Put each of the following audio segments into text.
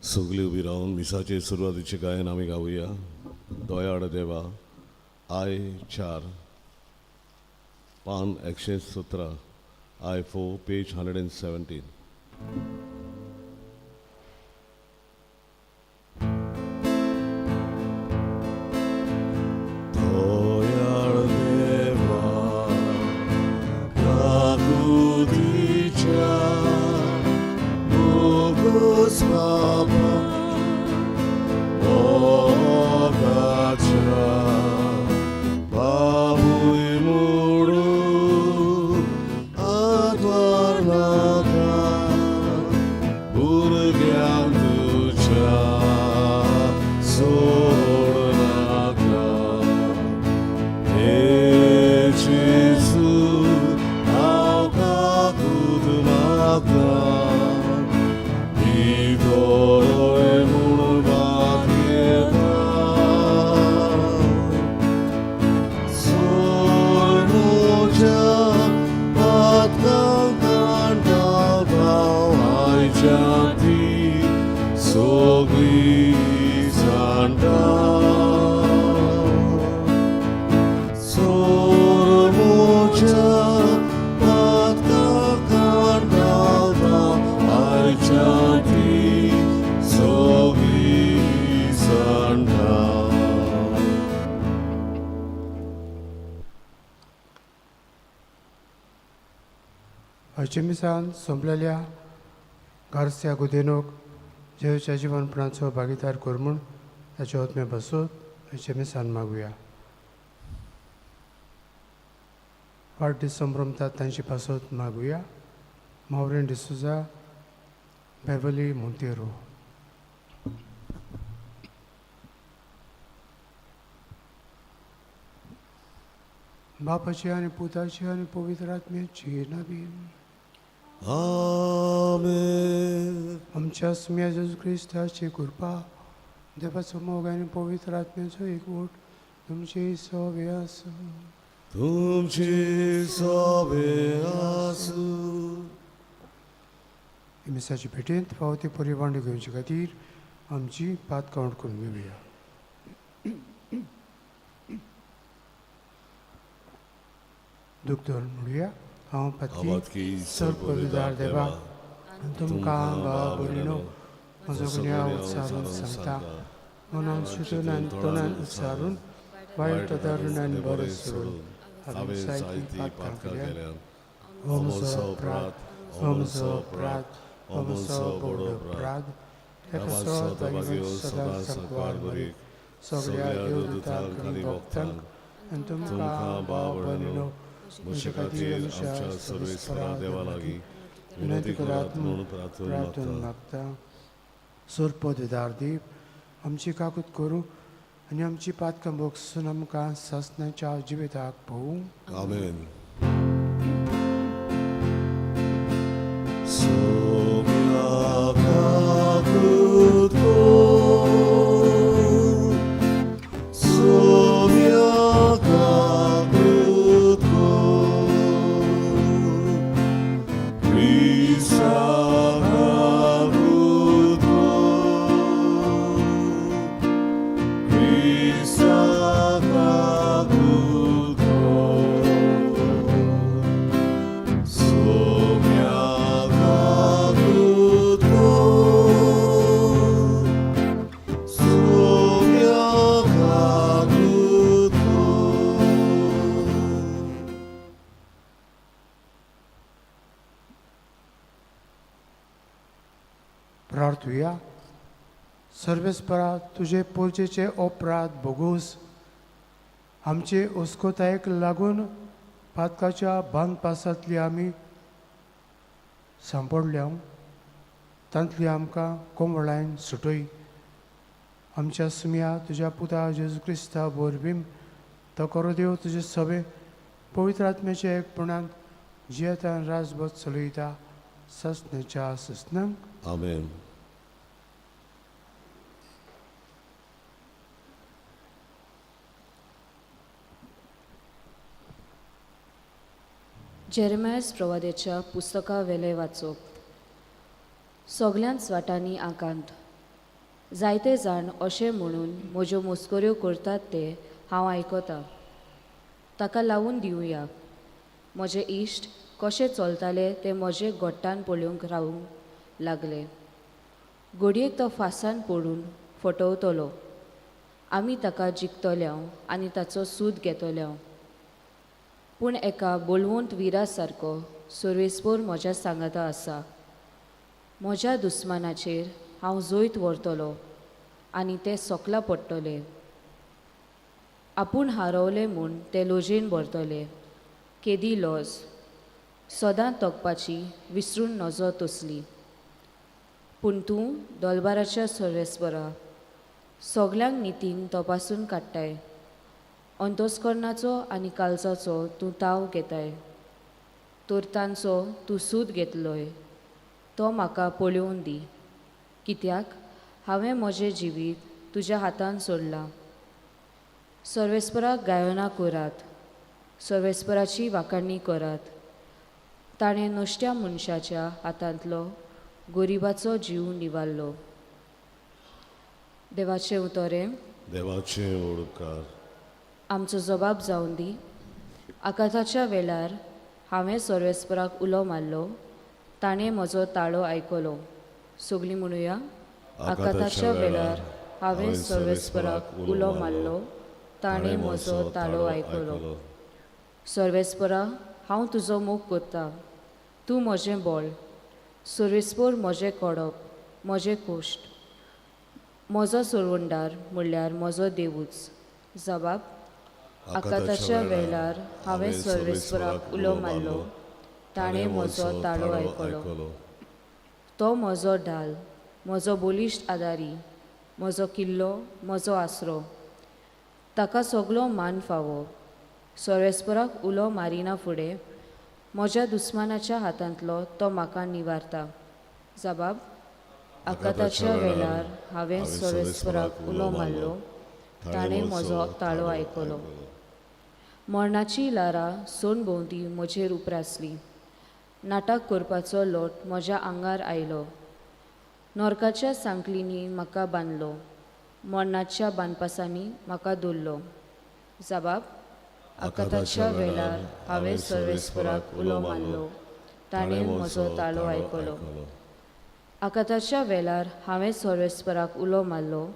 सगळीं उबी रावन मिसाचे सुरवातीचें गायन आमी गावया. दयाळ देवा, I 4, पान 117, I 4, page 117. दयाळ देवा काकुतीच्या मोगोस बाबा मोगाच्या बाबूय मोडू आदवार नाका भुरग्यांक तुज्या सोड नाका. हे जेजू, हांव काकूत मागता, भितोय म्हूण बागयता. सोडच्या पातकांक कांटाळता आयच्या ती सगळी जाणटा. सोरमोच्या पातकांक कांटाळता आयच्या ती सगळी जाणटा. आयच्या मिसान सोंपलेल्या गार्सिया गुदेनोक जेजूच्या जिवनपणाचो भागीदार कर म्हूण ताचे ओतमे बसूत आयच्या मिसान मागुया. वाडदीस संभ्रमतात तांची पासत मागुया. मावरेन डिसुजा, बेवली मोंतेरो. बापाची आनी पुताची आनी पवित्र आत्म्याची नवीन. आमेन. आमच्या सुम्या जेजू क्रिस्ताची कृपा, देवाचो मोग आनी पवित्र आत्म्याचो एकवट तुमची सवे आसूं. तुमची सोबे आसूं. मिसाची भेटेंत फावो ती परी वांटो घेवचे खातीर आमची पात कावंट करून घेवया. दुख धरून म्हणुया, हांव पातकी आवाजकी सर्पविदार देवा, तुमकां बाबा भयणीनो म्हजो गुन्यांव उच्चारून सांगता. मनान चिंतून आनी तोंडान उच्चारून वायट धरून आनी बरें सोडून हांवें जायतीं पातकां केल्यात. हो म्हजो अपराध, हो म्हजो अपराध, हो म्हजो व्हड अपराध. त्या पासत सदां सांकवार बरी सगळ्या देवदूतांक आनी भक्तांक आनी तुमकां भाव भयणीनो म्हजे खातीर आमच्या सर्वेस्परा देवा लागीं विनंती करात म्हूण प्रार्थना प्रार्थना मागता. मागता. सोरपद दीप आमची काकूत करूं आनी आमची पातकां भोगसून आमकां सासणाच्या जिविताक पळोवं. आमेन. सोम्या काकूत कर, सोम्या काकूत कर, क्रिस्ता काकूत कर, क्रिस्ता काकूत कर, सोम्या काकूत कर, सोम्या काकूत कर. प्रार्थुया. सर्वेस्परा, तुजे पोरचेचे अपराध भोगूस आमचे अस्कोतायेक लागून पातकाच्या बांदपासांतली आमी सांपडल्या, तांतली आमकां कोमळायन सुटय. आमच्या सुम्या तुज्या पुता जेजू क्रिस्ता वरवीं तो करो देव तुजे सभे पवित्र आत्म्याच्या एकपणांत जियेतान राजबत चलयता ससनेच्या ससनांक. आमेन. जेरेमायस प्रवाद्याच्या पुस्तका वेलें वाचप. सगल्यांच वाटांनी आकांत, जायते जाण अशें म्हणून म्हज्यो मस्कऱ्यो करतात ते हांव आयकतां. ताका लावून दिवया. म्हजे इश्ट कशें चलताले ते म्हजे गोट्टान पळोवंक रावूंक लागले. घडयेक तो फासान पडून फटवतलो. आमी ताका जिखतले आनी ताचो सूद घेतले. पूण एका बळवंत विरा सारको सर्वेस्पोर म्हज्या सांगाता आसा. म्हज्या दुस्मानाचेर हांव जैत व्हरतलो आनी ते सोकला पडटले. आपूण हारवले म्हूण ते लोजेन भरतले. केदी लॉज सदां तोखपाची विसरून नजो तसली. पूण तूं दोलबाराच्या सर्वेस्परा सगल्यांक नितीन तपासून काडटाय. अंतस्करणाचो आनी कालजाचो तूं ताव घेताय. तर तांचो तूं सूद घेतलोय. तो म्हाका पळोवन दी. कित्याक हांवें म्हजें जिवीत तुज्या हातान सोडलां. सर्वेस्पराक गायनां करात. सर्वेस्पराची वाखाणी करात. ताणें नश्ट्या मनशाच्या हातांतलो गरिबाचो जीव निवारलो. देवाचें उतरें. देवाचे उपकार. आमचो जबाब जावन दी. आकांताच्या वेळार हांवें सर्वेस्पराक उलो मारलो. ताणें म्हजो ताळो आयकलो. सगलीं म्हणुया. आकांताच्या वेळार हांवें सर्वेस्पराक उलो मारलो. ताणें म्हजो ताळो आयकलो. सर्वेस्परा हांव तुजो मोग करता. तूं म्हजें बळ. सर्वेस्पोर म्हजें कोडप म्हजें कोश्ट. म्हजो सोरवंडार म्हणल्यार म्हजो देवूच. जबाब. आकांताच्या वेळार हांवें सर्वेस्पराक उलो मारलो. ताणें म्हजो ताळो आयकलो. तो म्हजो ढाल, म्हजो बळिश्ट आदारी, म्हजो किल्लो, म्हजो आसरो. ताका सगलो मान फावो. सर्वेस्पराक उलो मारिना फुडें म्हज्या दुस्मानाच्या हातांतलो तो म्हाका निवारता. जबाब. आकांताच्या वेळार हांवें सर्वेस्पराक उलो मारलो. ताणें म्हजो ताळो आयकलो. मरणाची ल्हारां सोण भोंवती म्हजेर उप्रासली. नाटक करपाचो लोट म्हज्या आंगार आयलो. नरकाच्या सांकलींनी म्हाका बांदलो. मरणाच्या बांदपासांनी म्हाका दवरलो. जबाब. आकांताच्या वेळार हांवें सर्वेस्पराक उलो मारलो. ताणें म्हजो ताळो आयकलो. आकांताच्या वेळार हांवें सर्वेस्पराक उलो मारलो.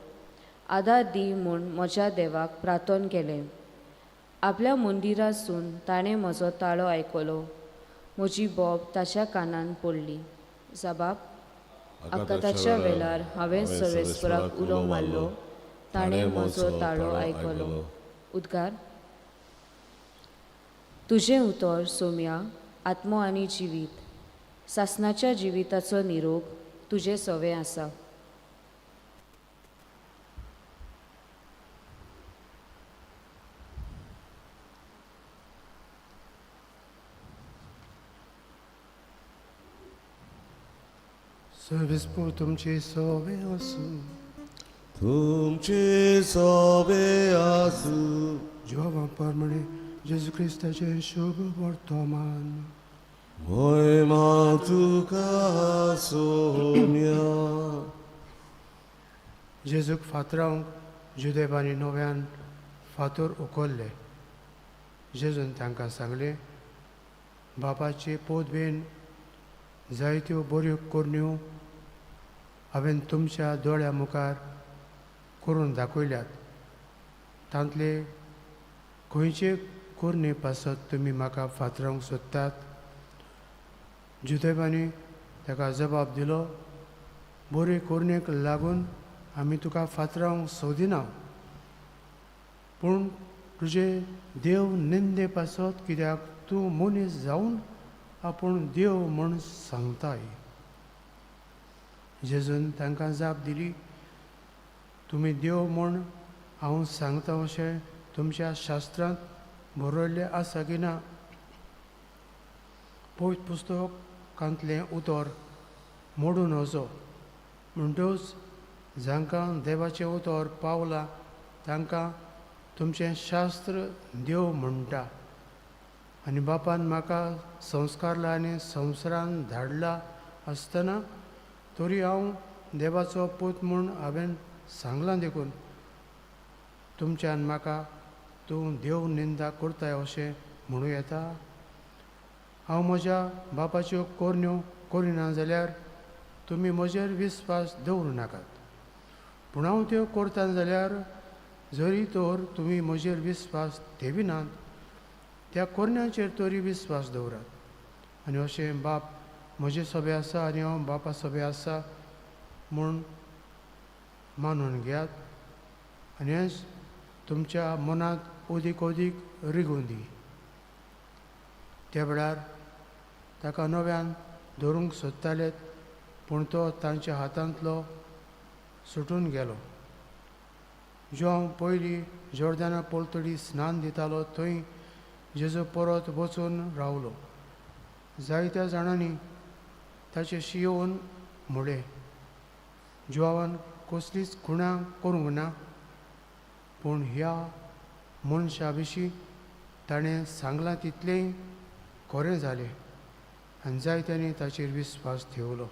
आदार दी म्हूण म्हज्या देवाक प्रार्थन केलें. आपल्या मंदिरासून ताणें म्हजो ताळो आयकलो. म्हजी बोब ताच्या कानान पडली. जबाब. आकांताच्या वेळार हांवें सर्वेस्पराक उलो मारलो. ताणें म्हजो ताळो आयकलो. उद्गार. तुजें उतर सोम्या आत्मो आनी जिवीत. सासनाच्या जिविताचो निरोग तुजें सवें आसा. सर्वेस्पोर तुमचे सोवे आसूं. तुमचे सोबे आसूं. जिवां प्रमाणे जेजू क्रिस्ताचें शुभ वर्तमान. मोयमा तुका सोम्या. जेजूक फातरावंक जुदेवांनी नव्यान फातर उखल्ले. जेजून तांकां सांगलें, बापाचे पोतबेन जायत्यो बऱ्यो करण्यो हांवें तुमच्या दोळ्या मुखार करून दाखयल्यात. तांतले खंयचे करणे पासत तुमी म्हाका फातरावंक सोदतात? जुदेवांनी ताका जबाब दिलो, बरे करणेक लागून आमी तुका फातरावंक सोदिना, पूण तुजे देव निंदे पासत कित्याक तूं मनीस जावन आपूण देव म्हूण सांगताय. जेजून तांकां जाप दिली, तुमी देव म्हूण हांव सांगता अशें तुमच्या शास्त्रांत बरयल्लें आसा की ना? पवित्र पुस्तकांतलें उतर मोडून वचो. म्हणटूच जांकां देवाचें उतर पावलां तांकां तुमचें शास्त्र देव म्हणटा. आनी बापान म्हाका संस्कारला आनी संवसारान धाडला आसतना तरी हांव देवाचो पूत म्हूण हांवें सांगलां देखून तुमच्यान म्हाका तूं देव निंदा करताय अशें म्हणूं येता? हांव म्हज्या बापाच्यो कोरण्यो करिना जाल्यार तुमी म्हजेर विस्वास दवरूं नाकात, पूण हांव त्यो करता जाल्यार जरी तर तुमी म्हजेर विस्वास ठेविनात त्या कोरण्यांचेर तरी विस्वास दवरात. आनी अशें बाप म्हजे सोबे आसा आनी हांव बापा सोबे आसा म्हूण मानून घेयात आनी हेंच तुमच्या मनांत अदीक अदीक रिगून दी. त्या वेळार ताका नव्यान धरूंक सोदताले, पूण तो तांच्या हातांतलो सुटून गेलो. जो पयलीं जॉर्दाना पलतडी स्नान दितालो थंय जेजू परत वचून रावलो. जायत्या जाणांनी ताचे शियोवन म्हळें, जुवान कसलीच खुणां करूंक ना, पूण ह्या मनशा विशीं ताणें सांगलां तितलेंय खरें जालें आनी जायत्यांनी ताचेर विस्वास ठेवलो.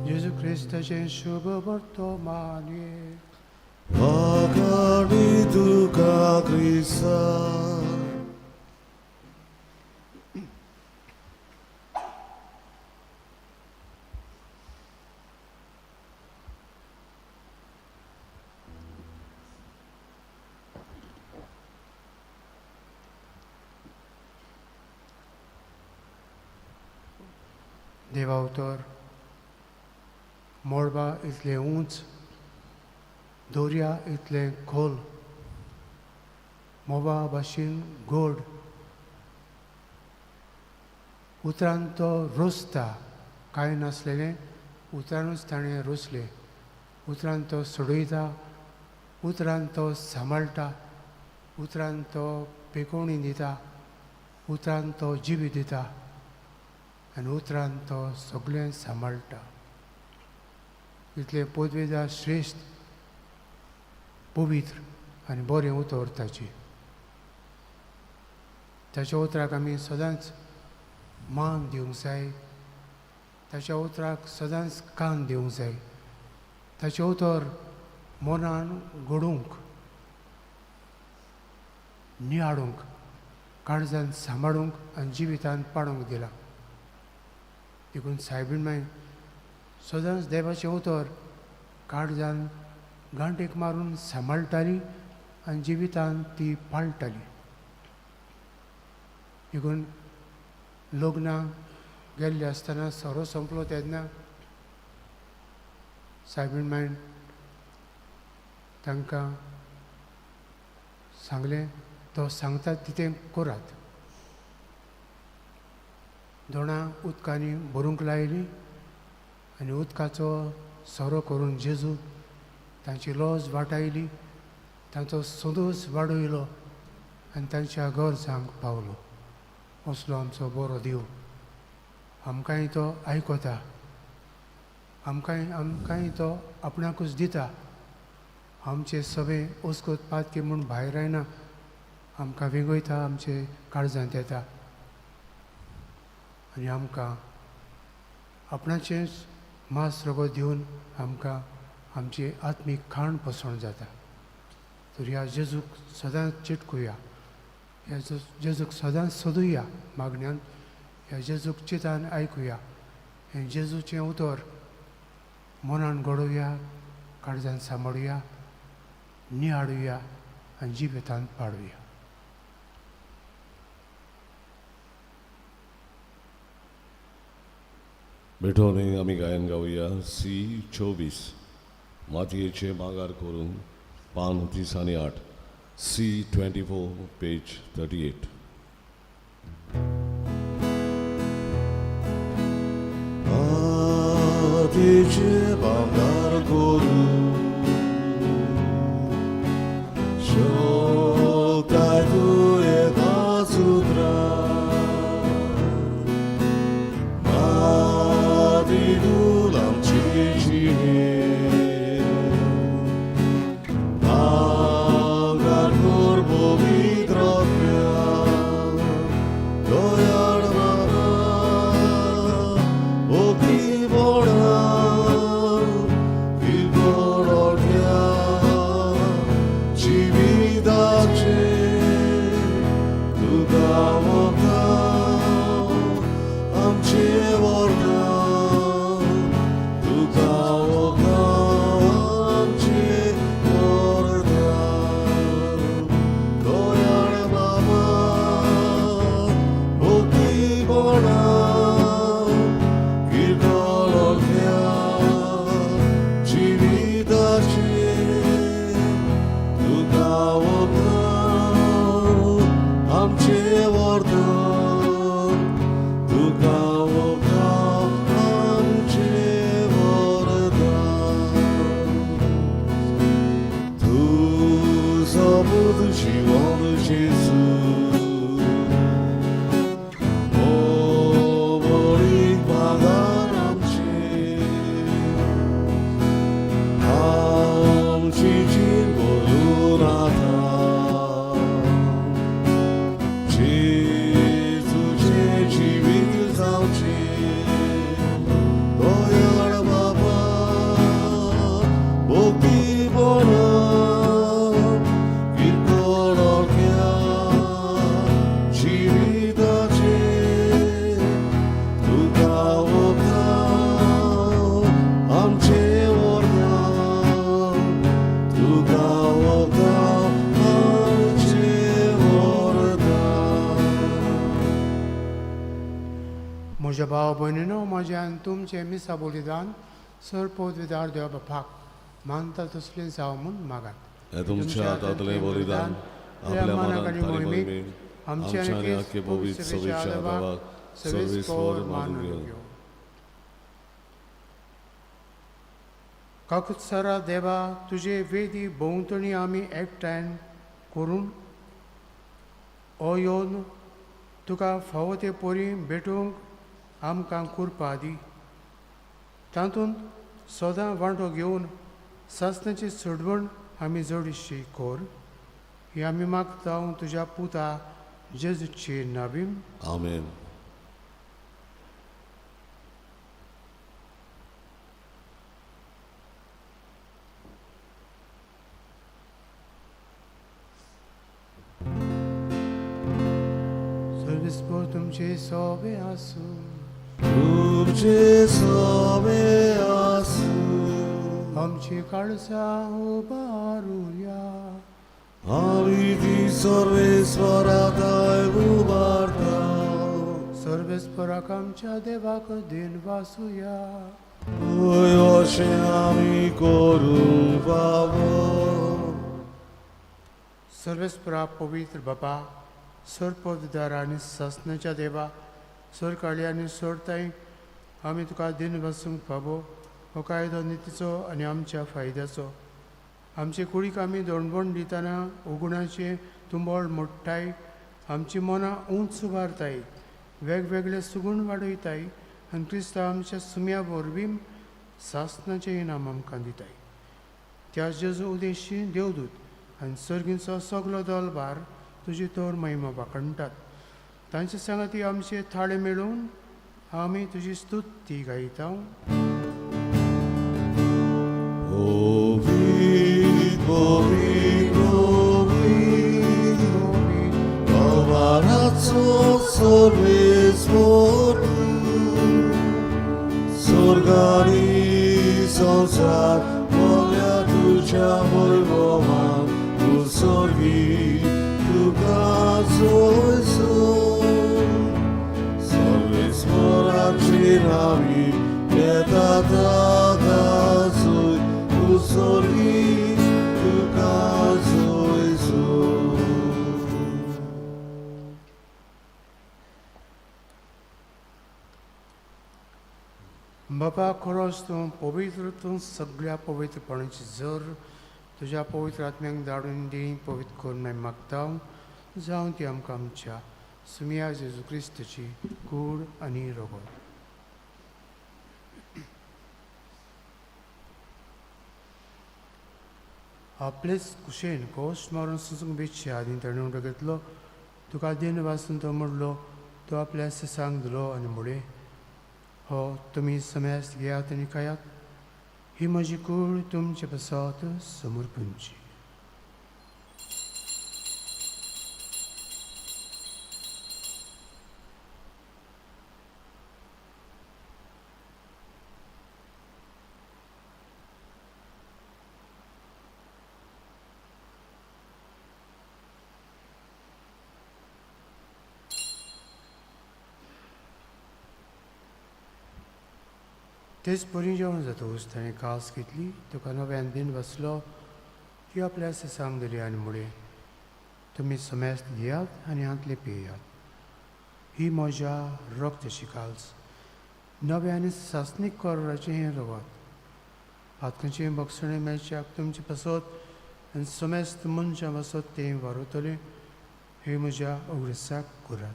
जेजू क्रिस्ताचें शुभ वर्तमान. वाखाणी तुका क्रिस्ता. देवावतर मळबा इतलें उंच, दर्या इतलें खोल, मोबा भाशेन गोड, उतरान तो रोसता. कांय नासलेलें उतरानूच ताणें रोसलें. उतरान तो सोडयता, उतरान तो सांबाळटा, उतरान तो पेकोवणी दिता, उतरान तो जिवी दिता आनी उतरान तो सगळें सांबाळटा. इतलें पदवेदार श्रेश्ठ पवित्र आनी बरें उतर ताचें. ताच्या उतराक आमी सदांच मान दिवंक जाय, ताच्या उतराक सदांच कान दिवंक जाय, ताचें उतर मनान घडोवंक, नियाळूंक, काळजान सांबाळूंक आनी जिवितान पाडूंक दिलां. देखून सायबीण माय सदांच देवाचें उतर काळजान गांठीक मारून सांबाळटाली आनी जिवितान ती पाळटाली. देखून लग्नाक गेल्ले आसतना सोरो सोंपलो तेन्ना सायबीण मायन तांकां सांगलें, तो सांगता तितें करात. दोणां उदकांनी भरूंक लायली आनी उदकाचो सोरो करून जेजू तांची लज वाटायली, तांचो संतोश वाडयलो आनी तांच्या गरजांक पावलो. असलो आमचो बरो देव आमकांय तो आयकता, आमकांय तो आपणाकूच दिता. आमचे सगळे ओस्कोत पातकी म्हूण भायर आयना, आमकां वेंगयता, आमचे काळजांत येता आनी आमकां आपणाचेंच मांस रगत दिवन आमकां आमची आत्मीक खाण पोसवण जाता. तर ह्या जेजूक सदांच चिटकुया, ह्या जेजूक सदांच सोदुया मागण्यान, ह्या जेजूक चितान आयकुया, हें जेजूचें उतर मनान घडोवया, काळजान सांबाळुया, निहाडुया आनी जिवितान पाडुया. भेटवणे आमी गायन गावया सी 24 मातयेचे मागार करून पान 30 आनी 8 सी 24 पेज 38. मातयेचे मागार करून शोकाय तूं एका सुत्रा भक्तीपणा किरकोळख्या जिविताचें तुका वखद आमचें वरदान तुका वखद आमचें वरदान तूं सबूत जिवन जेजू मोबरीक मागार आमचें आमची जीण भरून आतां जेजूचें जिवीत जावचें दयाळ बाबा भक्तीपणा किरकोळख्या जिविताचें तुका वखद आमचें वरदान तुका वखद आमचें वरदान. म्हज्या भाव भयणीनो म्हज्या आनी तुमचें मिसा बलिदान सर पदवीदार देव बापाक मानता तसलें जावं म्हूण मागात. हे तुमच्या हातांतलें बलिदान आपल्या मनाक आनी मोहिमेक आमच्या आनी आख्खे पवित्र सभेच्या देवाक सर्वेस्पर मानून घेवं. काकुत्सरा देवा, तुजे वेदी भोंवतणी आमी एकठांय करून हो येवन तुका फावो ते परी भेटूंक आमकां कृपा दी. तातूंत सदां वांटो घेवन सासणाची सोडवण आमी जोडशी कर. ही आमी मागता तुज्या पुता जेजूची नावीम. आमेन. सर्वेस्पर तुमचे सोबे आसूं. तुमचे सोबे आसूं. आमची काळजां उबारुया. आमी ती सर्वेस्परा थंय उबारता. सर्वेस्पराक आमच्या देवाक दिन वासुया. हय, अशें आमी करूंक फावो. सर्वेस्परा पवित्र बाबा, सर पवित्र आनी सासणाच्या देवा, सर काळी आनी सोडताय आमी तुका दिन वासूंक फावो हो कायदो नितीचो आनी आमच्या फायद्याचो. आमचे कुडीक आमी दोणबण दितना उगुणाचें तुंबळ मोडटाय, आमची मनां उंच उबारताय, वेगवेगळे सुगूण वाडयताय आनी क्रिस्तांव आमच्या सुम्या वरवीं सासणाचें इनाम आमकां दिताय. त्या जेजू उदेशी देवदूत आनी सर्गींचो सगलो दलभार तुजी तोर महिमा वाखणटात. तांचे सांगाती आमचे थाळे मेळून आमी तुजी स्तुती गायता. पवित्र पवित्र पवित्र अवाराचो सर्वेस्पर स्वर्गारी संवसार भरल्या तुज्या वैभवान. तूं स्वर्गी तुका सोयसो सर्वेस्पराची नावी येता ताका सोय. तूं स्वर्गी तुका सोयसो. बाबा, खरोच तूं पवित्र, तूं सगळ्या पवित्रपणाची जर तुज्या पवित्र आत्म्यांक धाडून दी पवित्र करून आमी मागता. जावं ती आमकां आमच्या सुमिया जेजू क्रिस्ताची कूड आनी रगत. आपलेच कुशेन कोश मारून सुचूंक बेचचे आदीं ताणें उडो घेतलो, तुका दिन वाचून तो म्हणलो, तो आपल्या ससांक दिलो आनी म्हणलें, हो तुमी समेस्त घेयात आनी खायात, ही म्हजी कूड तुमचे पासत समर्पणची. तेच परी जेवण जातकूच ताणें कास घेतली, तुका नव्यान दिन बसलो, ती आपल्या शिसांक दिली आनी म्हणलें, तुमी समेस्त घेयात आनी हांतले पियात. ही म्हज्या रक्ताची काल्स, नव्या आनी सासणीक कराराचें हें रगत. पातकांचें बक्षणें मेळच्याक तुमचे पासत आनी समेस्त मनशां पासत तें वारवतलें. हे म्हज्या उगडासाक करात.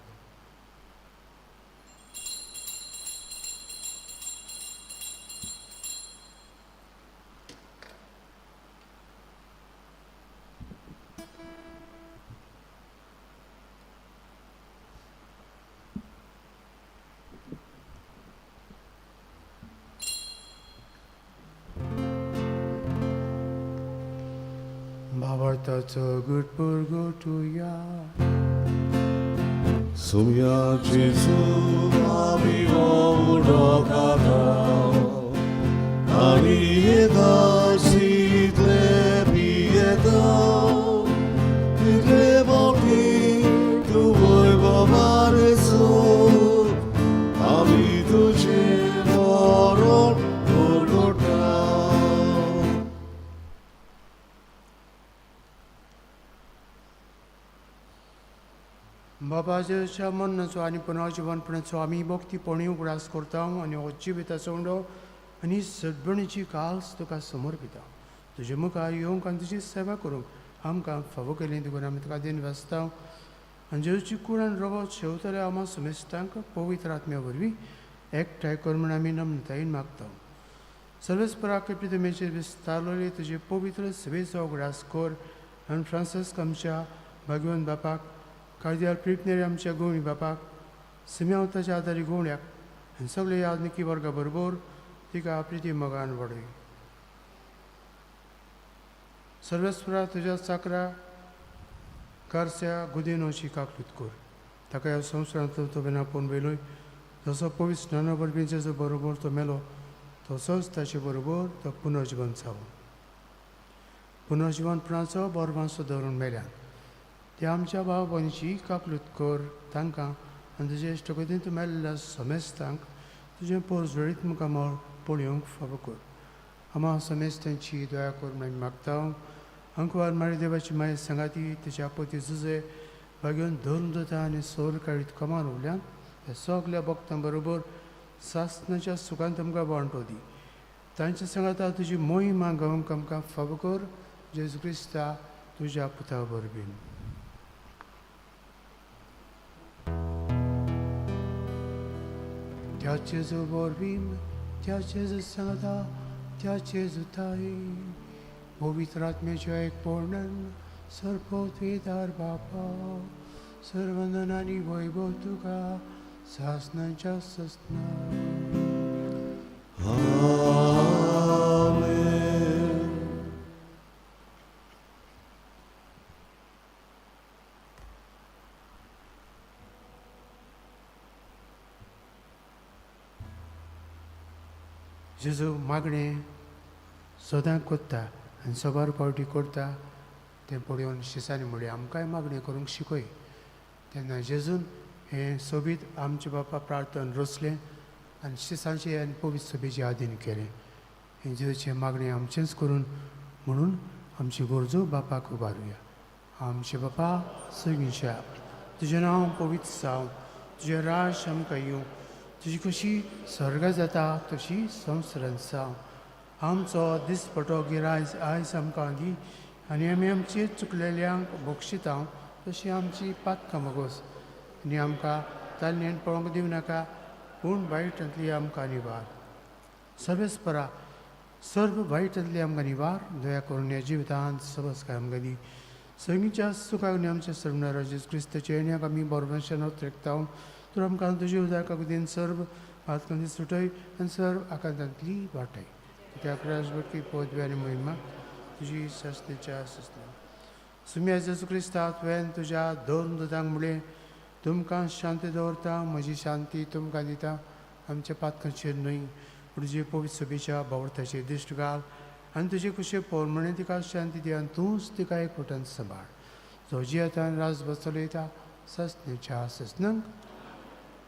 भावार्थाचो गुटपुरगुटुया. सुम्या जेजू आमी उडोकाता आनी येता शितले पियेता तितले फावटी तूं वैभवार आमी तुजें मरण उरगोटा. बाबा जेजूच्या मरणाचो आनी पुनर्जिवनपणाचो आमी भक्तीपणी उगडास करता आनी हो जिविताचो उंडो आनी सडबणीची काल्स तुका समर्पिता. तुजे मुखार येवंक आनी तुजी सेवा करूंक आमकां फावो केली देखून आमी तुका दिन वाचता. आनी जेजूची कूड आनी रगत शेवतल्या आमा समेस्तांक पवित्र आत्म्या वरवीं एकठांय कर म्हूण आमी नम्रतायेन मागता. सर्वेस्पराक प्रितमेचेर विस्तारलेली तुजे पवित्र सेवेचो उगडास कर आनी फ्रांसिस्क आमच्या भाग्यवंत बापाक, कार्दियाल प्रिपनेरी आमच्या गोवणी बापाक, सिम्यांव ताच्या आदारी गोवण्याक आनी सगळे यादनिकी वर्गा बरोबर तिका प्रिती मोगान वाडय. सर्वेस्परा तुज्या चाकरा कारस्या गुदेनोची काकलूत कर. ताका ह्या संवसारांतलो तो बेना आपोवन वयलोय जसो पवित्र स्नाना वरवीं जेजू बरोबर तो मेलो तसोच ताचे बरोबर तो पुनर्जिवन जावो. पुनर्जिवनपणाचो बरवांसो धरून मेल्यान ते आमच्या भाव भयणीची काकलूत कर. तांकां आनी तुजे इश्टगतींत मेल्ल्या समेस्तांक तुजें पोरजोळीत मुखामळ पळोवंक फावो कर. आमा समेस्तांची दया कर म्हूण आमी मागता. अंकवार मारी देवाची माय सांगाती तिच्या पती जुजे भाग्योन धरून जाता आनी सोर काळीत कमान उरल्यान ह्या सगल्या भक्तां बरोबर सासनाच्या सुखान तुमकां वांटो दी. तांच्या सांगाता तुजी मोहिमा गावंक आमकां फावो कर. जेजू क्रिस्ता तुज्या पुता वरवीं. त्या जेजू वरवीं, त्या जेजू सांगाता, त्या जेजू ताई पवित्र आत्म्याच्या एकपणान सर्वोत्वेदार बापा सर्वंदन आनी वैभव तुका सासनाच्या ससना. आमेन. जेजू मागणें सदां कोत्ता आनी साबार फावटी करता तें पळोवन शिसांनी म्हणलें, आमकांय मागणें करूंक शिकय. तेन्ना जेजून हें सोबीत आमचे बापा प्रार्थन रचलें आनी शिसांचें आनी पवित्र सभेचें आदीन केलें. हें जेजूचें मागणें आमचेंच करून म्हणून आमची गरजो बापाक उबारुया. आमचे बापा सगळींच्या, तुजें नांव पवित्र जावं, तुजें राज आमकां येवं, तुजी कशी स्वर्गा जाता तशी संवसारांत जावं. आमचो दिसपटो गिरायज आयज आमकां दी आनी आमी आमची चुकलेल्यांक बक्षिता तशी आमची पातकां मगोस आनी आमकां तालनेन पळोवंक दिवं नाका, पूण वायटांतली आमकां निवार. सर्वेस्परा सर्व वायटांतली आमकां निवार. दया करून ह्या जिवितांत सबसकाय आमकां दी. सगळींच्या सुखाक आनी आमच्या सर्वनारा जेजू क्रिस्ताच्या येण्याक आमी बरोवंशान उत्रेकता. तर आमकां तुजी उदारकाक दिन सर्व पातकांची सुटय आनी सर्व आकांतांतली वाटय. कित्याक राजवटकी पदवी आनी महिमा तुजी सस्तेच्या सस्ना. सुम्या जेजू क्रिस्ता तुवें तुज्या दोन दुतांक म्हणलें, तुमकां शांती दवरता, म्हजी शांती तुमकां दिता. आमच्या पातकांचेर न्हय पूण तुजे पवित्र सभेच्या भावार्थाचेर दिश्ट घाल आनी तुजे कुशे पोरमणे तिका शांती दी आनी तूंच तिका एकवटान सांबाळ. जो जियेता राज बसलयता सस्नेच्या सस्नांक.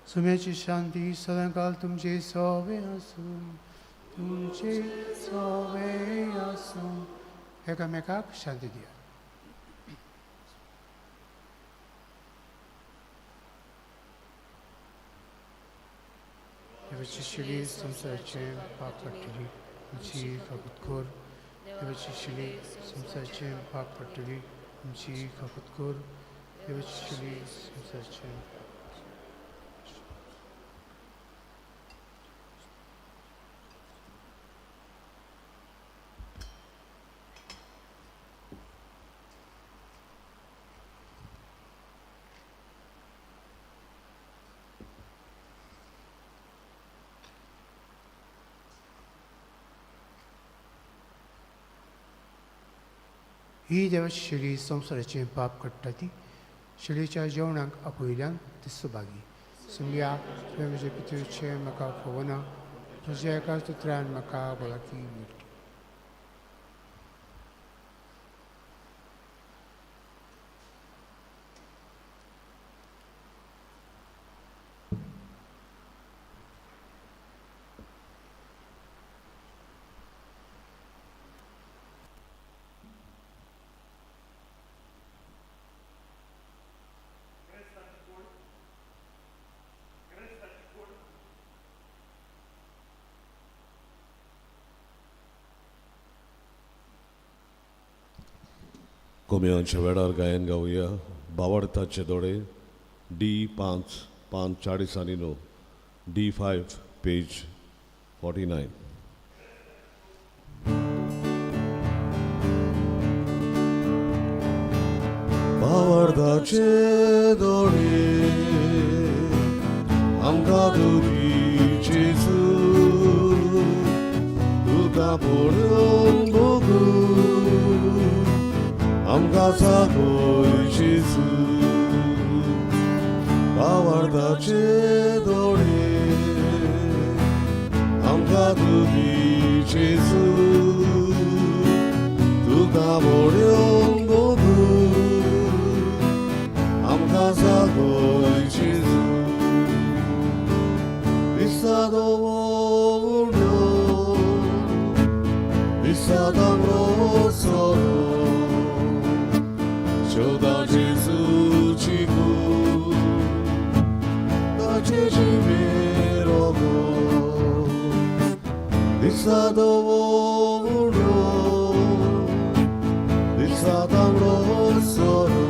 सुम्याची शांती सदांकाल तुमचे सोवे आसूं. तुमचे सवे आसूं. एकामेकाक शांती दिया. देवाची शिडी संवसाराचें पाप पडटली आमची खपत कर. देवाची शिडी संवसाराचें पाप पडटली आमची खपत कर. देवाची शिडी संवसाराचें. ही देवाची शेळी संवसाराचें पाप काडटा ती शेळीच्या जेवणाक आपयल्यान ती सुभागी. समया तुवें म्हज्या पितूचें म्हाका फोवना, तुज्या एका तुत्रान म्हाका भलायकी मेळटा. कोमियांच्या वेळार गायन गावया बावडताचे दोळे डी 5 5 40 आनी 9 डी 5 पेज 49. बावडताचे दोळे आमकां तुजी जेजू तुका पळोवन भोगू आमकां जागय जेजू. बावडताचे दोळे आमकां तुजी जेजू तुका पळोवन भोगू आमकां जागय जेजू. दिसा दवरल्यो दिसा दामरो सोरो शोधा जेजूची कूड ताचे जिबेर गो. दिसा दवरल्यो दिसा दामरो सोरो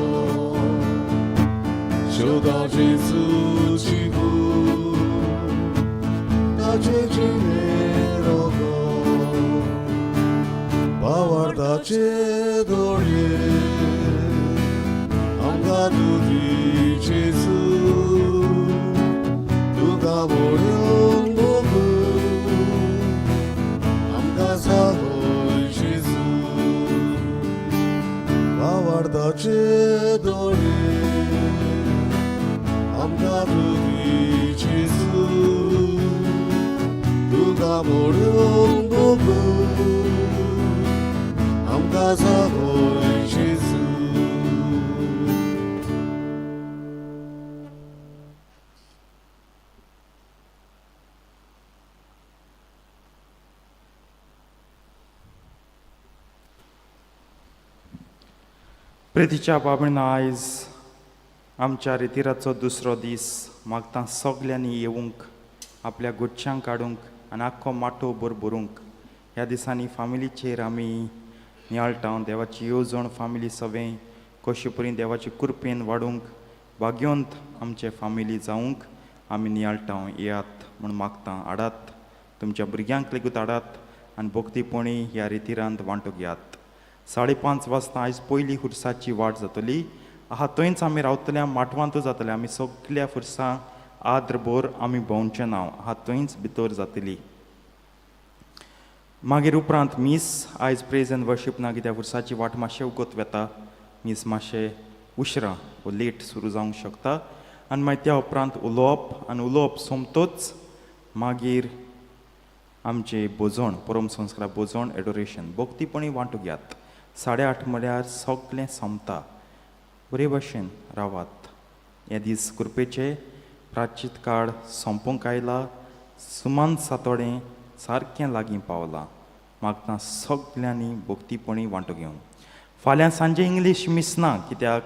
शोधा जेजूची कूड ताचे जिबेर गो. बावडताचे दोळे आमकां तुजी जेजू तुका पळोवन भोगू आमकां जागय जेजू. बावडताचे दोळे आमकां तुजी जेजू तुका पळोवन भोगू आमकां जागय जेजू. प्रितीच्या बाबीन आयज आमच्या रितिराचो दुसरो दीस. मागता सगल्यांनी येवंक, आपल्या गुच्छांक काडूंक आनी आख्खो माटोव भर भरूंक. ह्या दिसांनी फामिलीचेर आमी नियाळटा देवाची येवजण फामिली सवें कशी परी देवाची कृपेन वाडूंक भाग्यवंत आमचे फामिली जावंक आमी नियाळटा. येयात म्हूण मागता, हाडात तुमच्या भुरग्यांक लेगीत हाडात आनी भक्तीपणी ह्या रितिरांत वांटूंक घेयात. 5:30 वाजता आयज पयली खुर्साची वाट जातली आहा, थंयच आमी रावतले, माटवांतूच जातले. आमी सगल्या खुर्सां आद्र भर आमी भोंवचें नांव आहा, थंयच भितर जातली. मागीर उपरांत मीस आयज प्रेज एंड वर्शीप ना कित्याक खुर्साची वाट मातशें उगत वता, मीस मातशें उसरां वो लेट सुरू जावंक शकता. आनी मागीर त्या उपरांत उलोवप आनी उलोवप सोमतोच मागीर आमचें भोजन, परम संस्कार भोजन, एडोरेशन भक्तीपणी वांटूंक घेयात. 8:30 म्हळ्यार सगळें सोंपता. बरे भशेन रावात. हे दीस कृपेचे प्राचीत काळ सोंपूंक आयला. सुमान सातोडें सारकें लागीं पावलां. मागता सगल्यांनी भक्तीपणी वांटो घेवंक. फाल्यां सांजे इंग्लीश मीस ना, कित्याक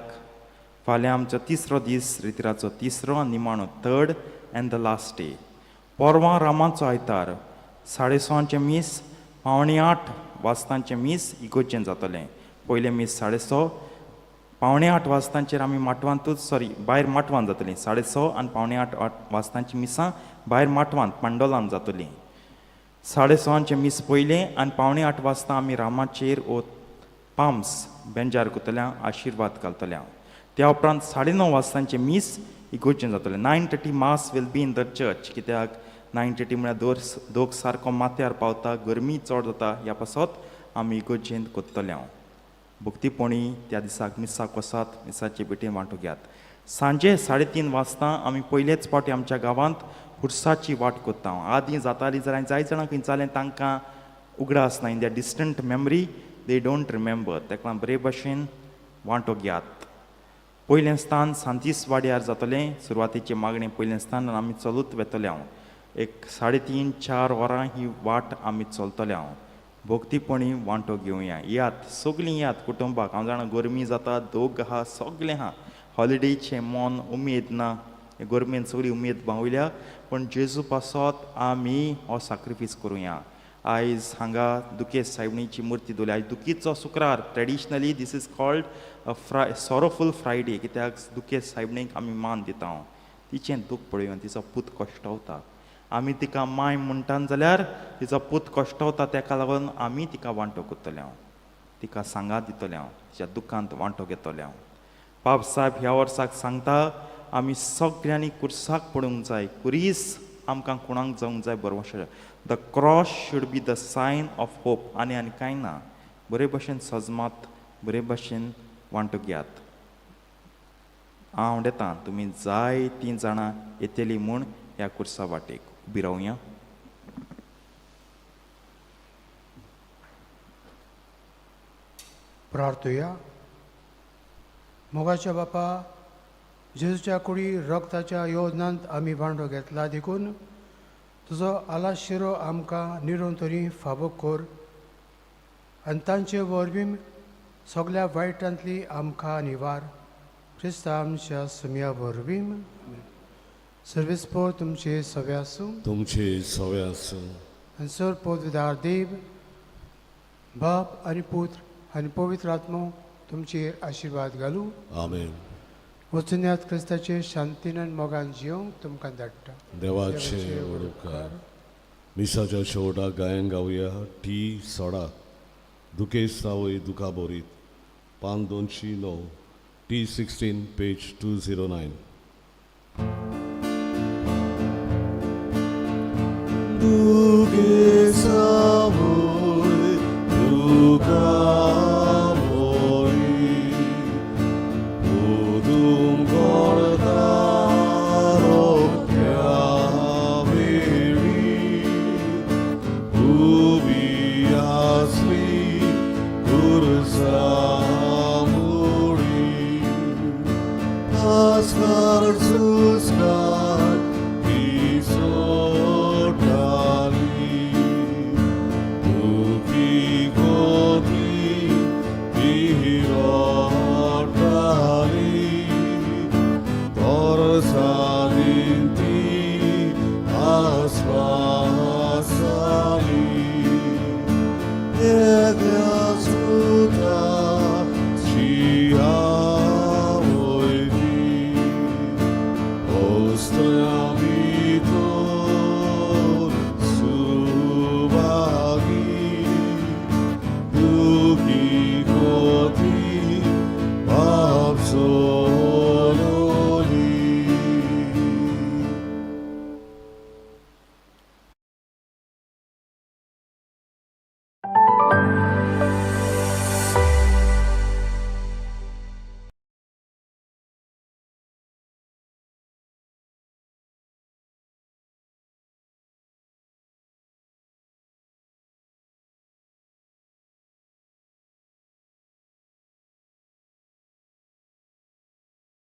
फाल्यां आमचो तिसरो दीस, रितिराचो तिसरो आनी निमाणो, third and the last day. पोरवां रामाचो आयतार, 6:30 मीस, 7:45 वाजतांचें मीस इगोर्जेन जातलें. पयलें मीस 6:30, 7:45 वाजतांचेर आमी माटवांतूच, सॉरी, भायर माटवान जातलीं. 6:30 आनी 7:45 वाजतांची मिसां भायर माटवांत पांडोलान जातलीं. 6:30 मीस पयलें आनी 7:45 वाजता आमी रामाचेर ओ पाम्स बेंजार करतल्या, आशिर्वाद घालतल्या. त्या उपरांत 9:30 वाजतांचें मीस इगोर्जेन जातलें. 9:30 mass will be in the church, कित्याक 9:30 म्हळ्यार दोग सारको माथ्यार पावता, गरमी चड जाता, ह्या पासत आमी इगोर्जेंत करतले हांव. भक्तीपणी त्या दिसाक मिसाक वसात, मिसाचे भेटेन वांटो घेयात. सांजे 3:30 वाजता आमी पयलेच फावटी आमच्या गांवांत खुर्साची वाट करता. आदीं जाताली जाल्यार जाय जाणां खंय जालें तांकां उगडास ना, in their distant memory they don't remember. ताका लागून बरे भशेन वांटो घेयात. पयलें स्थान सांतीस वाड्यार जातलें, सुरवातेचें मागणें पयलें स्थान, आनी आमी चलूत वेतले हांव. एक 3.5-4 वरां ही वाट आमी चलतले हांव. भक्तीपणी वांटो घेवया. येयात, सगलीं येयात कुटुंबाक. हांव जाणा गरमी जाता, दोग आहा, सगलें आहा, हॉलिडेचें मन उमेद ना, हे गरमेन सगळी उमेद बावल्या, पूण जेजू पासत आमी हो साक्रिफीस करुया. आयज हांगा दुकेश सायबणीची मुर्ती दवरली. आयज दुखीचो शुक्रार. Traditionally this is called a sorrowful Friday, कित्याक दुकेश सायबणीक आमी मान दिता. तिचें दूख पळोवन तिचो पूत कश्टवता. आमी तिका माय म्हणटान जाल्यार तिचो पूत कश्टवता, तेका लागून आमी तिका वांटो करतले हांव, तिका सांगात दितले हांव, तिच्या दुखांत वांटो घेतले हांव. पाप साहेब ह्या वर्साक सांगता, आमी सगळ्यांनी कुर्साक पडूंक जाय, कुरीस आमकां कोणाक जावंक जाय बरो. The cross should be the sign of hope. आनी आनी कांय ना. बरे भशेन सजमात, बरे भशेन वांटो घेयात. हांव येता, तुमी जाय तीं जाणां येतलीं म्हूण ह्या कुर्सा वाटेक उबी रावया. प्रार्थुया. मोगाच्या बापा, जेजूच्या कुडी रक्ताच्या योजनांत आमी भांडो घेतला देखून तुजो आलाशिरो आमकां निरंतरी फाबो कर आनी तांचे वरवीं सगल्या वायटांतली आमकां निवार. क्रिस्ता आमच्या सुमया वरवीं. सर्वीस पोर तुमचे सवे आसूं. तुमचे सवे आसूं. आनी सर पोतदार देव बाप आनी पुत्र आनी पवित्र आत्मो तुमचेर आशिर्वाद घालूं. आमेन. वचुन्यात क्रिस्ताचे शांतीन आनी मोगान जियोंक तुमकां धाडटा. देवाचे व्हड उपकार. मिसाच्या शेवटाक गायन गावया टी 16, दुखेस्त सावय दुखा बोरीत, पान 209, T 16, page 209. दुखेसावय दुखा बोरीत, उदूम करता रोख्या वेळी, उबी आसली कुर्सा मुळी, आस्कार सुस्कार ती सोडटाली, दुखी गोती ती रडटाली, तरसादीन ती आस्पावली.